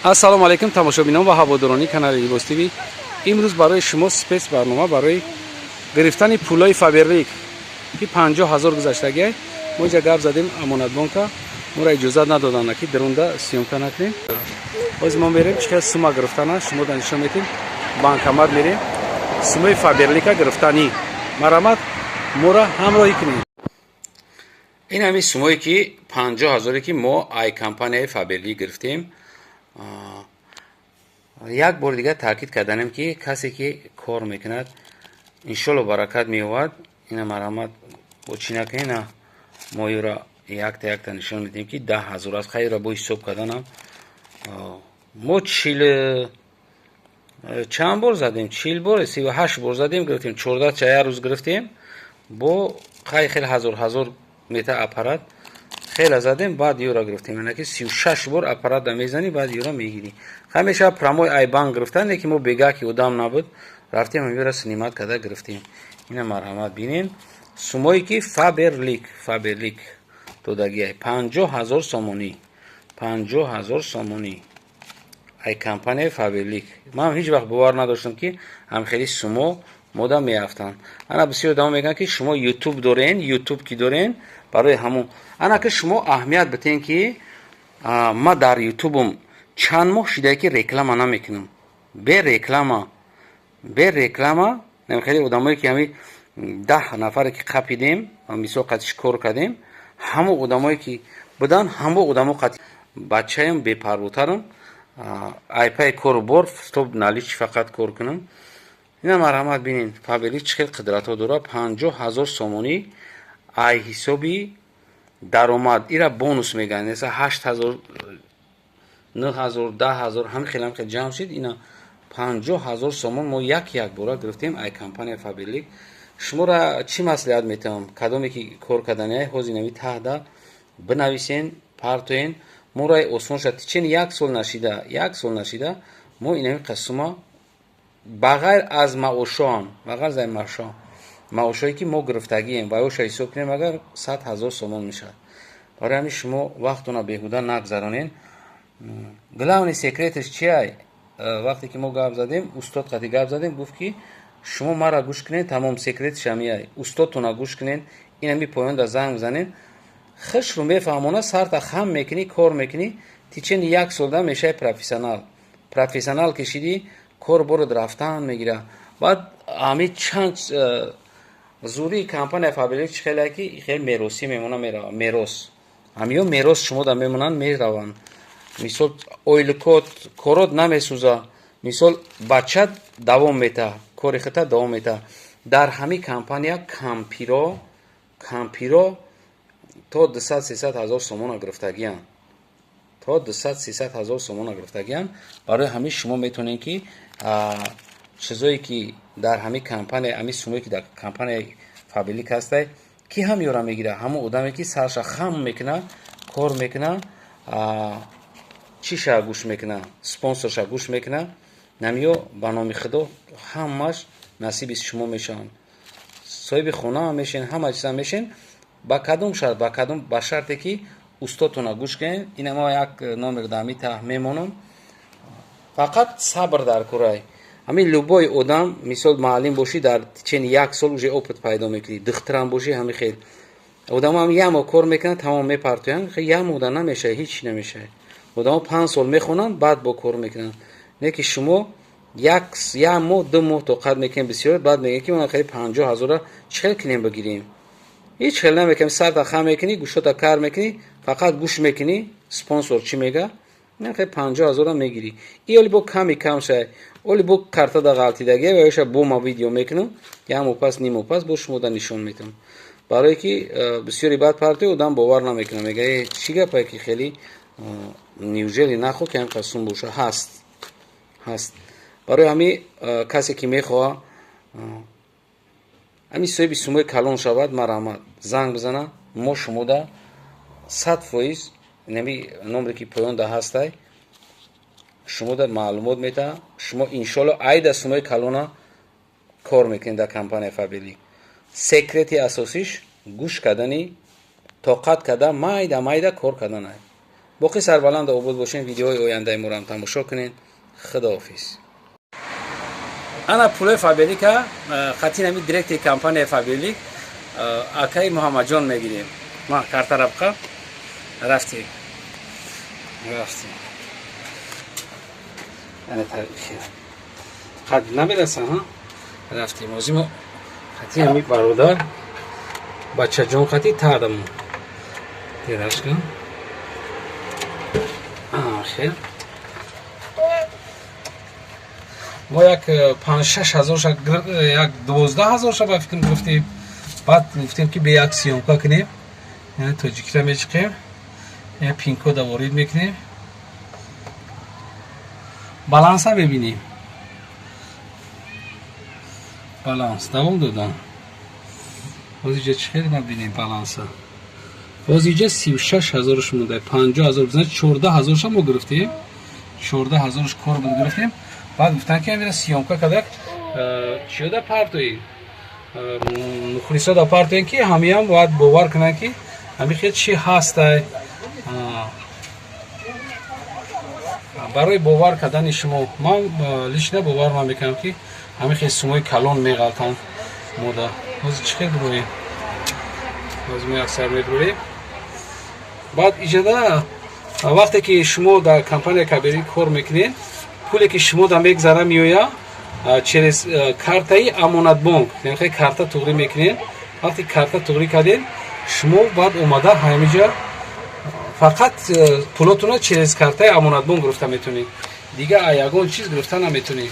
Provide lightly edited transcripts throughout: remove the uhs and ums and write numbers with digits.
Ассалому алайкум, тамошобинон ва ҳаводорони канали Либос ТВ. Имрӯз барои шумо спец барнома барои гирифтани пулои Фаберлик, ки 50 000 гузаштагиай. Мо иҷа гап задем Амонатбонка, моро иҷозат надоданд, ки дарунда съёмка накунем. Ҳозир мо мерем, чӣ хел сума гирифтана шумо да нишон метем. Банкомат мерем, сумаи Фаберлика гирифтанӣ. Марҳамат, моро ҳамроҳӣ кунем. Ин ҳамин сумое, ки 50 000-е, ки мо ай компанияи Фаберлик гирифтем. Як бори дигар таъкид карданем, ки касе ки кор мекунад, иншолло баракат меёбад. Ина, марҳамат, бо чӣ накунед. На, мо юра якта якта нишон медиҳем, ки 10 000 аст. Хайра, бо ҳисоб карданам мо чил чанд бор задем, 40 бор, 38 бор задем, гирифтем. 14 ча як рӯз гирифтем. Бо хай хел ҳазор ҳазор мета аппарат хеле задем, баъд юра гирифтем. Яъне 36 бор аппарат да мезанӣ, баъд юра мегирӣ. Хай, мешавад прямой ай банк гирифтан, лекин мо бега ки одам набуд, рафтем, ҳамюра снимать карда гирифтем. Ина, марҳамат, бинен сумое, ки Фаберлик додагиай: 50 000 сомонӣ, 50 000 сомонӣ ай компанияи Фаберлик. Ман ҳеҷ вақт бовар надоштам, ки ҳамхели сумо мода меафтанд. Ана, бисёр одамо мегӯянд, ки шумо Ютуб дорен, Ютуб ки дорен, барои ҳамун. Ана, ки шумо аҳамият битен, ки ма дар Ютубум чанд моҳ шидае, ки реклама намекунам, бе реклама, бе реклама. Хеле одамое, ки ҳами 10 нафаре, ки қапидем, мисол, қатиш кор кардем, ҳамо одамое, ки буданд, ҳамо одамо қати бачаям бепарвотарам, айпаи кору бор, стоп налич фақат кор кунам. Ина, марҳамат, бинед, Фаберлик чӣ хел қудратҳо дорад. 50 000 сомонӣ ай ҳисоби даромад, ира бонус мегӯянд, эса 8000, 9000, 10 000, ҳамин хел, ҳамин хел ҷамъ шид. Ина, 50 000 сомон мо як як бора гирифтем ай компания Фаберлик. Шуморо чӣ маслиҳат метавам? Кадоме ки кор кардани, ҳозир нави таҳда бинависен, партоен, мораи осон шад. Чен як сол нашида, як сол нашида мо инами қасума, ба ғайр аз маошоам, ба ғайр аз маошо, маошое ки мо гирифтагием, ва ёша ҳисоб кунем агар, 100 000 сомон мешавад. Барои ҳамин шумо вақтона беҳуда нагзаронен. Главный секреташ чиай? Вақте ки мо гап задем, устод қати гап задем, гуфт, ки шумо мара гӯш кунед, тамом, секреташ ҳамияй. Устодтона гӯш кунед, инами поёнда занг бизанед, хушрӯ мефаҳмона, сарта хам мекунӣ, кор мекунӣ, течение як солда мешавӣ профессионал. Профессионал ки шидӣ, кор борад рафтан мегира. Баъд ҳами чанд зурии компания Фаберлик чӣ хеле, ки хеле меросӣ мемона, мерава мерос, ҳамиё мерос шумода мемонанд, мераванд. Мисол, ойликот корот намесӯза, мисол, бачат давом мета, кори хита давом мета. Дар ҳамин компания кампиро, кампиро то 200-300 ҳазор сомона гирифтагиянд, то 200-300 ҳазор сомона гирифтагиянд. Барои ҳамин шумо метавонед, ки чизое ки дар ҳамин компания, ҳамин сумое ки дар компанияи Фаберлик ҳастай, ки ҳам ёра мегира? Ҳамон одаме, ки сарша хам мекуна, кор мекуна, чиша гӯш мекуна, спонсорша гӯш мекуна. Намиё, ба номи Худо, ҳамаш насиби шумо мешаванд. Соҳиби хона мешен, ҳама чиза мешен. Ба кадом шарт? Ба кадом? Ба шарте, ки устодтона гӯш кунед. Ина, ма як номер дар ҳамин таҳ мемонам. Фақат сабр дар курай. Ҳамин любой одам, мисол, муаллим бошӣ, дар течение як сол уже опыт пайдо мекунӣ. Духтарам бошӣ, ҳамин хел. Одамо ҳам як моҳ кор мекунанд, тамом, мепартоянд. Як моҳда намешавад, ҳеҷ намешавад. Одамо 5 сол мехонанд, баъд бо кор мекунанд. Не ки шумо як моҳ, 2 моҳ тоқат мекунем бисёр, баъд мегӯем, ки мо хеле 50 000-а чӣ хел кунем, бигирем? Ҳеҷ хел намекунем. Сарта хам мекунӣ, гӯшота кар мекунӣ, фақат гӯш мекунӣ, спонсор чӣ мега, хе 50 000-а мегирӣ. И оли бо ками кам шай, оли бо картада ғалтидагия ва ёша бо ма видео мекунам, як моҳ пас, ним моҳ пас бо шумо да нишон метавам. Барое ки бисёри баъд партои одам бовар намекунам, мега: «Э, чӣ гапае, ки хеле неужели нахо ки ҳамқадр сум боша?» Ҳаст, ҳаст. Барои ҳамин касе ки мехоҳа ҳамин соҳиби сумои калон шавад, марҳамат, занг бизана. Мо шумода 100%, нами номере ки поёнда ҳастай, шумода маълумот метаҳа. Шумо иншоалло айда сумои калона кор мекунед дар компания Фаберлик. Секрети асосиш гӯш кардани, тоқат карда, майда майда кор карданай. Бо Боқӣ сарбаланду обод бошен, видеоҳои ояндаи моро тамошо кунед. Худоҳофиз. Ана пулои Фаберлика қатин ами директори компанияи Фаберлик акаи Муҳаммадҷон мегирем. Ма карта рабқа рафтем, рафтем. Ана тарихи қад намераса, ҳа, рафтем. Озимо қати ами бародар бачаҷон қати таадам дерашка хел. Мо як 5-6 ҳазорша, як 12 ҳазорша ба фикр гирифтем. Баъд гуфтем, ки бе як съёмка кунем. Яъне тоҷикира мечиқем, я пин-кода ворид мекунем, баланса мебинем. Баланс давом додам. Боз иҷа чӣ хел ма бинем баланса? Боз иҷа 36 ҳазорш монда, 50 ҳазор бизан, 14 ҳазорша мо гирифтем, 14 ҳазорш кор буд, гирифтем. Баъд гуфтанд, ки амира съёмка кадак чиёда партои мухлисода партоем, ки ҳамиам бояд бовар кунанд, ки ҳами хел чӣ ҳастай. Барои бовар кардани шумо ман лично бовар намекунам, ки ҳами хел сумои калон меғалтанд мода. Ҳозир чӣ хел бироем? Ҳозир мо яксар мебурем. Баъд иҷода вақте ки шумо дар компания Фаберлик кор мекунед, пуле ки шумо да мегзара, меоя через картаи Амонатбонк. Яъне карта туғрӣ мекунед. Вақте карта туғрӣ кардед, шумо баъд омада ҳамиҷа фақат пулотонро через картаи Амонатбонк гирифта метавонед, дигар ягон чиз гирифта наметавонед.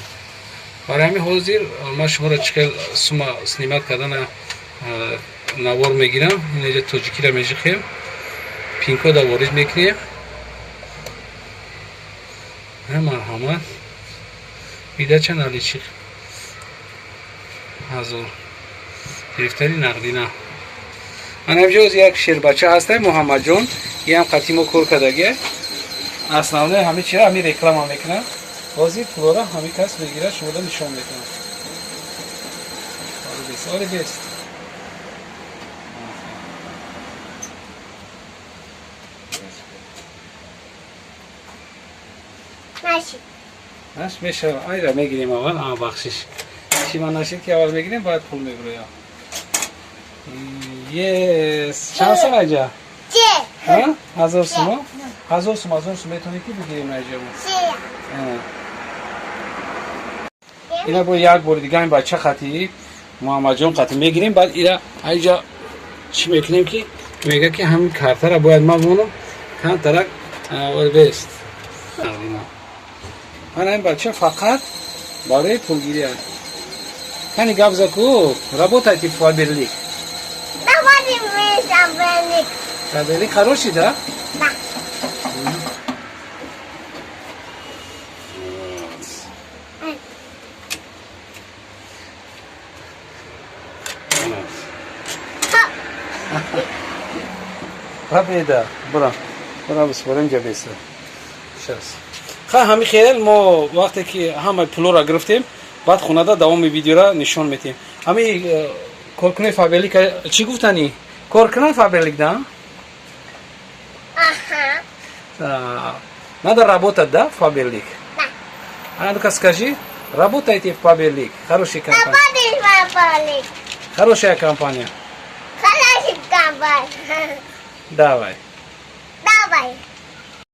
Барои ҳамин ҳозир ман шуморо чӣ хел сума снимать кардана навор мегирам. Инаҷа тоҷикиро межиқем, пин-кода ворид мекунем. Марҳамат, видача наличных ҳазор гирифтани нақдина. Анамҷоз як шербача ҳастай, Муҳаммадҷон, иам қатъи мо кор кардагия. Основное ҳами чира ҳами реклама мекунад. Ҳозир пулора ҳами кас мегирад, шумода нишон мекунад. Оре, бест. Наши. Наш мешава. Айра мегирем аввал, а бахшиш. Чӣ ман нашид, ки аввал мегирем, баъд пул мебуроям. Yes. Чанд сум айҷа? Се. Ҳа? 1000 сумо? 1000 сум, 1000 сум метавонӣ ки бигирем айҷа мо. Се. Ина бо як бори дига ин бача хати Муҳаммадҷон қати мегирем, баъд ира айҷа чӣ мекунем, ки мега, ки ҳамин картара бояд ман монам камтарак бест. Ман ин бача фақат барои пулгирӣ аст. Кани гап заку, работайте в Фаберлик. Давайте мы Фаберлик. Фаберлик хороший, да? Да. Вот. Вот. Ха. Победа. Бра. Бра, бисворем ҷабеса. Сейчас. Ха, ҳами хел мо вақте ки ҳамаи пулоро гирифтем, баъд хонада давоми видеора нишон метиҳем. Ҳами коркунои Фаберлика чӣ гуфтанӣ? Коркунан Фаберлик, да? Ага. Надо работать, да, в Фаберлик? Да. А ну-ка скажи, работайте в Фаберлик. Хорошая компания. Работай в Фаберлик. Хорошая компания. Хороший компания. Давай. Давай.